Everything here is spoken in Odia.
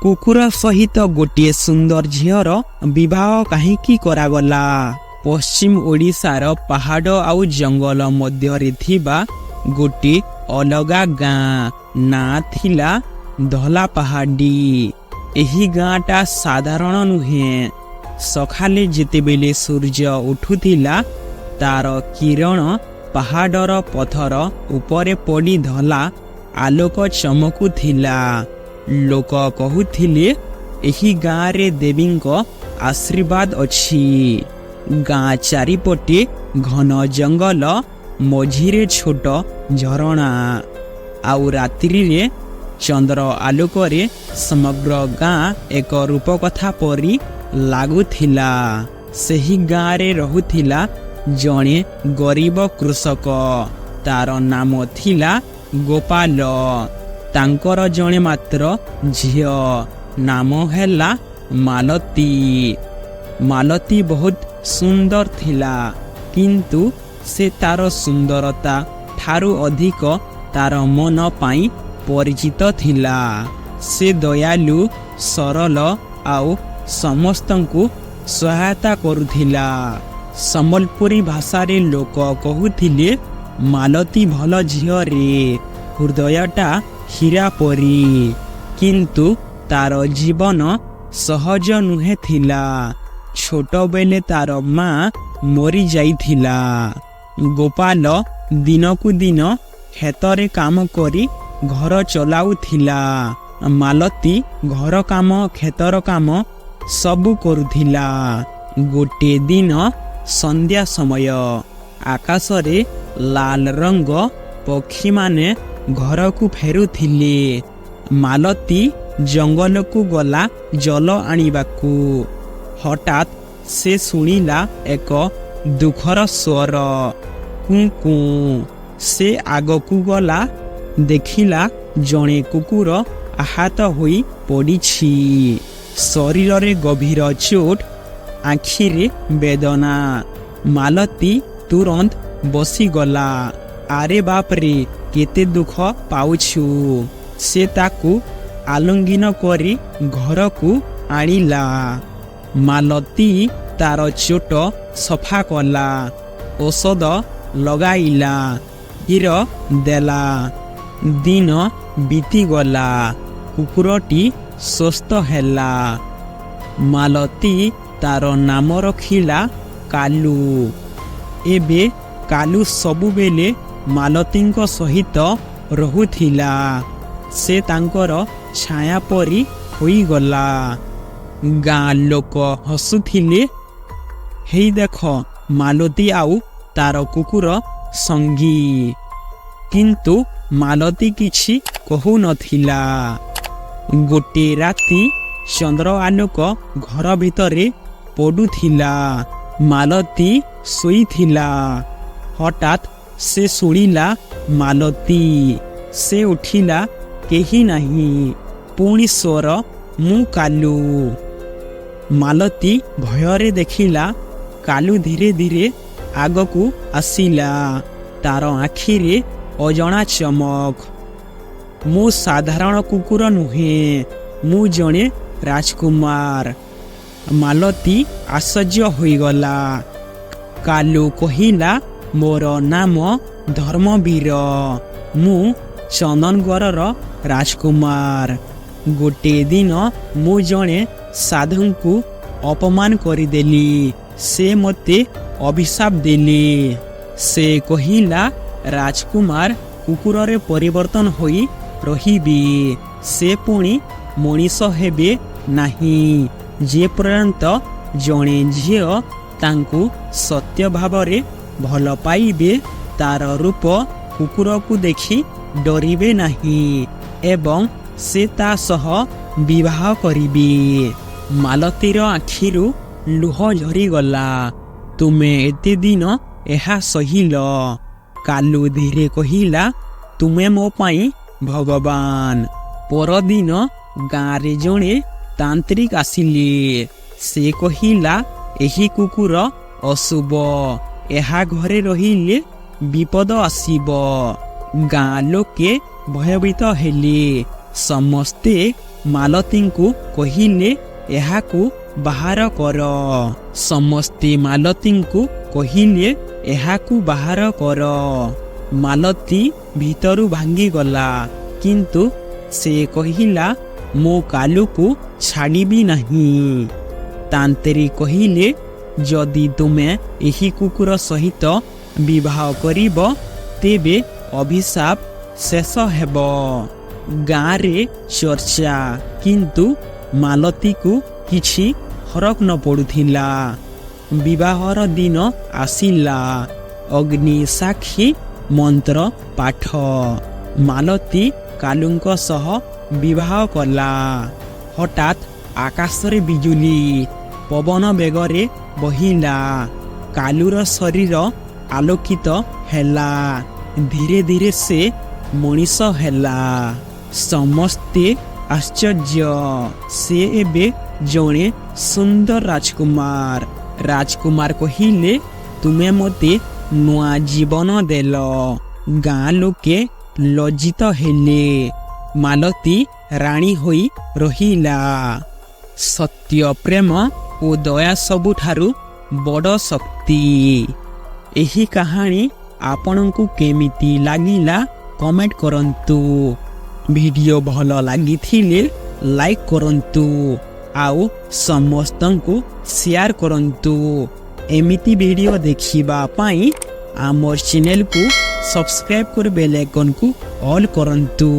କୁକୁର ସହିତ ଗୋଟିଏ ସୁନ୍ଦର ଝିଅର ବିବାହ କାହିଁକି କରାଗଲା? ପଶ୍ଚିମ ଓଡ଼ିଶାର ପାହାଡ଼ ଆଉ ଜଙ୍ଗଲ ମଧ୍ୟରେ ଥିବା ଗୋଟିଏ ଅଲଗା ଗାଁ, ନାଁ ଥିଲା ଧଲା ପାହାଡ଼ି। ଏହି ଗାଁଟା ସାଧାରଣ ନୁହେଁ। ସକାଳେ ଯେତେବେଳେ ସୂର୍ଯ୍ୟ ଉଠୁଥିଲା, ତାର କିରଣ ପାହାଡ଼ର ପଥର ଉପରେ ପଡ଼ି ଧଳା ଆଲୋକ ଚମକୁଥିଲା। ଲୋକ କହୁଥିଲେ, ଏହି ଗାଁରେ ଦେବୀଙ୍କ ଆଶୀର୍ବାଦ ଅଛି। ଗାଁ ଚାରିପଟେ ଘନ ଜଙ୍ଗଲ, ମଝିରେ ଛୋଟ ଝରଣା, ଆଉ ରାତ୍ରିରେ ଚନ୍ଦ୍ର ଆଲୋକରେ ସମଗ୍ର ଗାଁ ଏକ ରୂପକଥା ପରି ଲାଗୁଥିଲା। ସେହି ଗାଁରେ ରହୁଥିଲା ଜଣେ ଗରିବ କୃଷକ। ତାର ନାମ ଥିଲା ଗୋପାଳ। ତାଙ୍କର ଜଣେ ମାତ୍ର ଝିଅ, ନାମ ହେଲା ମାଲତୀ। ମାଲତୀ ବହୁତ ସୁନ୍ଦର ଥିଲା, କିନ୍ତୁ ସେ ତାର ସୁନ୍ଦରତା ଠାରୁ ଅଧିକ ତାର ମନ ପାଇଁ ପରିଚିତ ଥିଲା। ସେ ଦୟାଳୁ, ସରଳ ଆଉ ସମସ୍ତଙ୍କୁ ସହାୟତା କରୁଥିଲା। ସମ୍ବଲପୁରୀ ଭାଷାରେ ଲୋକ କହୁଥିଲେ, "ମାଲତୀ ଭଲ ଝିଅରେ, ହୃଦୟଟା ହୀରା ପରି।" କିନ୍ତୁ ତାର ଜୀବନ ସହଜ ନୁହେଁ ଥିଲା। ଛୋଟବେଳେ ତାର ମା ମରିଯାଇଥିଲା। ଗୋପାଳ ଦିନକୁ ଦିନ କ୍ଷେତରେ କାମ କରି ଘର ଚଲାଉଥିଲା। ମାଲତୀ ଘର କାମ, କ୍ଷେତର କାମ ସବୁ କରୁଥିଲା। ଗୋଟିଏ ଦିନ ସନ୍ଧ୍ୟା ସମୟ। ଆକାଶରେ ଲାଲ ରଙ୍ଗ, ପକ୍ଷୀମାନେ ଘରକୁ ଫେରୁଥିଲେ। ମାଲତୀ ଜଙ୍ଗଲକୁ ଗଲା ଜଳ ଆଣିବାକୁ। ହଠାତ୍ ସେ ଶୁଣିଲା ଏକ ଦୁଃଖର ସ୍ୱର, କୁଁ କୁଁ। ସେ ଆଗକୁ ଗଲା। ଦେଖିଲା, ଜଣେ କୁକୁର ଆହତ ହୋଇ ପଡ଼ିଛି। ଶରୀରରେ ଗଭୀର ଚୋଟ, ଆଖିରେ ବେଦନା। ମାଲତୀ ତୁରନ୍ତ ବସିଗଲା। "ଆରେ ବାପରେ, କେତେ ଦୁଃଖ ପାଉଛୁ।" ସେ ତାକୁ ଆଲିଙ୍ଗନ କରି ଘରକୁ ଆଣିଲା। ମାଲତୀ ତାର ଚୋଟ ସଫା କଲା, ଔଷଧ ଲଗାଇଲା, କ୍ଷୀର ଦେଲା। ଦିନ ବିତିଗଲା। କୁକୁରଟି ସୁସ୍ଥ ହେଲା। ମାଲତୀ ତାର ନାମ ରଖିଲା କାଲୁ। ଏବେ କାଲୁ ସବୁବେଳେ ମାଲତୀଙ୍କ ସହିତ ରହୁଥିଲା। ସେ ତାଙ୍କର ଛାୟା ପରି ହୋଇଗଲା। ଗାଁ ଲୋକ ହସୁଥିଲେ, "ହେଇ ଦେଖ, ମାଲତୀ ଆଉ ତାର କୁକୁର ସଙ୍ଗୀ।" କିନ୍ତୁ ମାଲତୀ କିଛି କହୁନଥିଲା। ଗୋଟିଏ ରାତି, ଚନ୍ଦ୍ର ଆଲୋକ ଘର ଭିତରେ ପଡୁଥିଲା। ମାଲତୀ ଶୋଇଥିଲା। ହଠାତ୍ ସେ ଶୁଣିଲା, "ମାଲତୀ।" ସେ ଉଠିଲା। କେହି ନାହିଁ। ପୁଣି ସ୍ୱର, "ମୁଁ କାଲୁ।" ମାଲତୀ ଭୟରେ ଦେଖିଲା, କାଲୁ ଧୀରେ ଧୀରେ ଆଗକୁ ଆସିଲା। ତାର ଆଖିରେ ଅଜଣା ଚମକ। "ମୁଁ ସାଧାରଣ କୁକୁର ନୁହେଁ, ମୁଁ ଜଣେ ରାଜକୁମାର।" ମାଲତୀ ଆଶ୍ଚର୍ଯ୍ୟ ହୋଇଗଲା। କାଲୁ କହିଲା, "ମୋର ନାମ ଧର୍ମବୀର। ମୁଁ ଚନ୍ଦନଗରର ରାଜକୁମାର। ଗୋଟିଏ ଦିନ ମୁଁ ଜଣେ ସାଧୁଙ୍କୁ ଅପମାନ କରିଦେଲି। ସେ ମୋତେ ଅଭିଶାପ ଦେଲେ। ସେ କହିଲା, ରାଜକୁମାର କୁକୁରରେ ପରିବର୍ତ୍ତନ ହୋଇ ରହିବେ। ସେ ପୁଣି ମଣିଷ ହେବେ ନାହିଁ, ଯେ ପର୍ଯ୍ୟନ୍ତ ଜଣେ ଝିଅ ତାଙ୍କୁ ସତ୍ୟ ଭାବରେ ଭଲ ପାଇବେ, ତାର ରୂପ କୁକୁରକୁ ଦେଖି ଡରିବେ ନାହିଁ ଏବଂ ସେ ତା ସହ ବିବାହ କରିବେ।" ମାଲତୀର ଆଖିରୁ ଲୁହ ଝରିଗଲା। "ତୁମେ ଏତେ ଦିନ ଏହା ସହିଲ?" କାଲୁ ଧୀରେ କହିଲା, "ତୁମେ ମୋ ପାଇଁ ଭଗବାନ।" ପରଦିନ ଗାଁରେ ଜଣେ ତାନ୍ତ୍ରିକ ଆସିଲେ। ସେ କହିଲା, "ଏହି କୁକୁର ଅଶୁଭ। ଏହା ଘରେ ରହିଲେ ବିପଦ ଆସିବ।" ଗାଁ ଲୋକେ ଭୟଭୀତ ହେଲେ। ସମସ୍ତେ ମାଲତୀଙ୍କୁ କହିଲେ, ଏହାକୁ ବାହାର କର। ସମସ୍ତେ ମାଲତୀଙ୍କୁ କହିଲେ, ଏହାକୁ ବାହାର କର। ମାଲତୀ ଭିତରୁ ଭାଙ୍ଗିଗଲା, କିନ୍ତୁ ସେ କହିଲା, ମୁଁ କାଲୁକୁ ଛାଡ଼ିବି ନାହିଁ। ତାନ୍ତ୍ରୀ କହିଲେ, ଯଦି ତୁମେ ଏହି କୁକୁର ସହିତ ବିବାହ କରିବ, ତେବେ ଅଭିଶାପ ଶେଷ ହେବ। ଗାଁରେ ଚର୍ଚ୍ଚା, କିନ୍ତୁ ମାଲତୀକୁ କିଛି ଫରକ ନ ପଡ଼ୁଥିଲା। ବିବାହର ଦିନ ଆସିଲା। ଅଗ୍ନି ସାକ୍ଷୀ, ମନ୍ତ୍ର ପାଠ। ମାଲତୀ କାଲୁଙ୍କ ସହ ବିବାହ କଲା। ହଠାତ୍ ଆକାଶରେ ବିଜୁଳି, ପବନ ବେଗରେ ବହିଲା। କାଲୁର ଶରୀର ଆଲୋକିତ ହେଲା। ଧୀରେ ଧୀରେ ସେ ମଣିଷ ହେଲା। ସମସ୍ତେ ଆଶ୍ଚର୍ଯ୍ୟ। ସେ ଏବେ ଜଣେ ସୁନ୍ଦର ରାଜକୁମାର। ରାଜକୁମାର କହିଲେ, ତୁମେ ମୋତେ ନୂଆ ଜୀବନ ଦେଲ। ଗାଁ ଲୋକେ ଲଜ୍ଜିତ ହେଲେ। ମାଲତୀ ରାଣୀ ହୋଇ ରହିଲା। ସତ୍ୟ, ପ୍ରେମ ଓ ଦୟା ସବୁଠାରୁ ବଡ଼ ଶକ୍ତି। ଏହି କାହାଣୀ ଆପଣଙ୍କୁ କେମିତି ଲାଗିଲା, କମେଣ୍ଟ କରନ୍ତୁ। ଭିଡ଼ିଓ ଭଲ ଲାଗିଥିଲେ ଲାଇକ୍ କରନ୍ତୁ ଆଉ ସମସ୍ତଙ୍କୁ ସେୟାର କରନ୍ତୁ। ଏମିତି ଭିଡ଼ିଓ ଦେଖିବା ପାଇଁ ଆମ ଚ୍ୟାନେଲକୁ ସବସ୍କ୍ରାଇବ୍ କରି ବେଲ୍ ଆଇକନ୍କୁ ଅଲ୍ କରନ୍ତୁ।